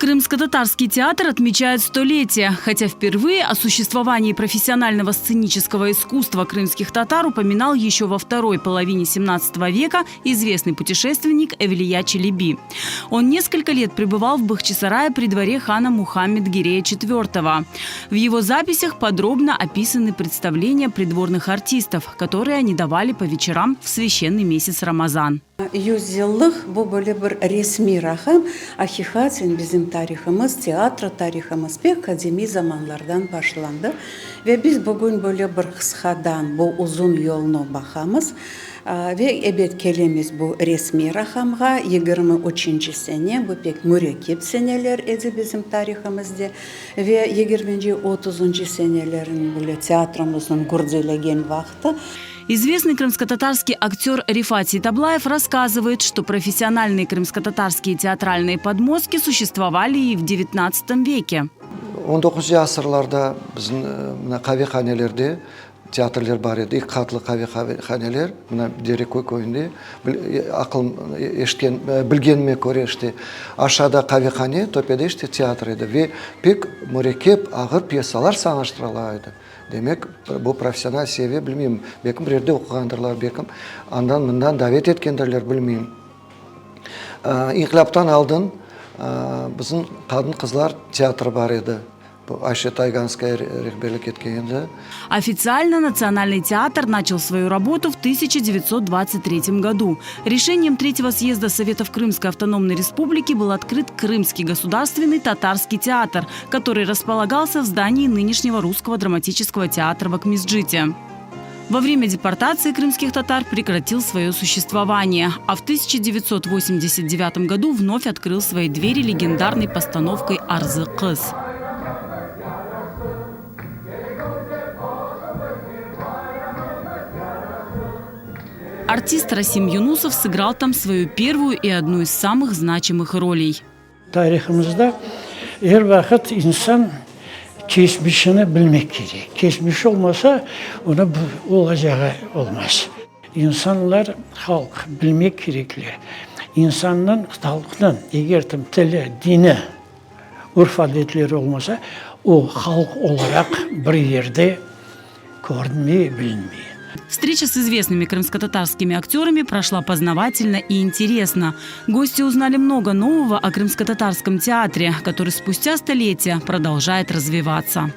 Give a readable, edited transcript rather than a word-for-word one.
Крымско-татарский театр отмечает столетие, хотя впервые о существовании профессионального сценического искусства крымских татар упоминал еще во второй половине 17 века известный путешественник Эвлия Челеби. Он несколько лет пребывал в Бахчисарае при дворе хана Мухаммед Гирея IV. В его записях подробно описаны представления придворных артистов, которые они давали по вечерам в священный месяц Рамазан. Yüzyıllıq bu böyle bir resmiy raqam, aqiqaten bizim tarihımız, teatro tarihımız pek qadimiy zamanlardan başlandı ve biz bugün böyle bir qısqadan bu uzun yolnı baqamız ve ebet kelemiz bu resmiy raqamğa, 23-nci sene, bu pek mürekkep seneler edi bizim tarihımızde ve yigirminci, otuzıncı senelerin böyle teatromıznıñ gürdelegen vaqtı. Известный крымско-татарский актер Рифат Ситаблаев рассказывает, что профессиональные крымско-татарские театральные подмостки существовали и в XIX веке. On doquzıncı asırlarda bizim mına qavehanelerde teatrler bar edi, eki qatlı qavehaneler, mına Dereköy köyünde, aqılım eşitken, bilgenime köre, işte, aşağıda qavehane, töpede işte teatr edi ve pek mürekkep, ağır pyesalar sanaştırıla edi. Demek, bu professional seviye, bilmeyim, belkim bir yerde oquğandırlar, belkim andan mından davet etkendirler, bilmeyim. İnqilâptan aldın bizim qadın-qızlar teatrı bar edi. Bu Ayşe Tayganskaya rehberlik etken edi. Официально Национальный театр начал свою работу в 1923 году. Решением Третьего съезда Советов Крымской автономной республики был открыт Крымский государственный татарский театр, который располагался в здании нынешнего Русского драматического театра в Акмесджите. Во время депортации крымских татар прекратил свое существование, а в 1989 году вновь открыл свои двери легендарной постановкой «Арзы Кыз». Артист Расим Юнусов сыграл там свою первую и одну из самых значимых ролей. Tarihımızda er vaqıt insan keçmişini bilmek kerek. Keçmiş olmasa, onı olacağı olmaz. İnsanlar, halq bilmek kerekler. İnsannıñ, halqnıñ eger tili, dini, urf-adetleri olmasa, o halq olaraq bir yerde körünmey, bilinmey. Встреча с известными крымско-татарскими актерами прошла познавательно и интересно. Гости узнали много нового о крымско-татарском театре, который спустя столетия продолжает развиваться.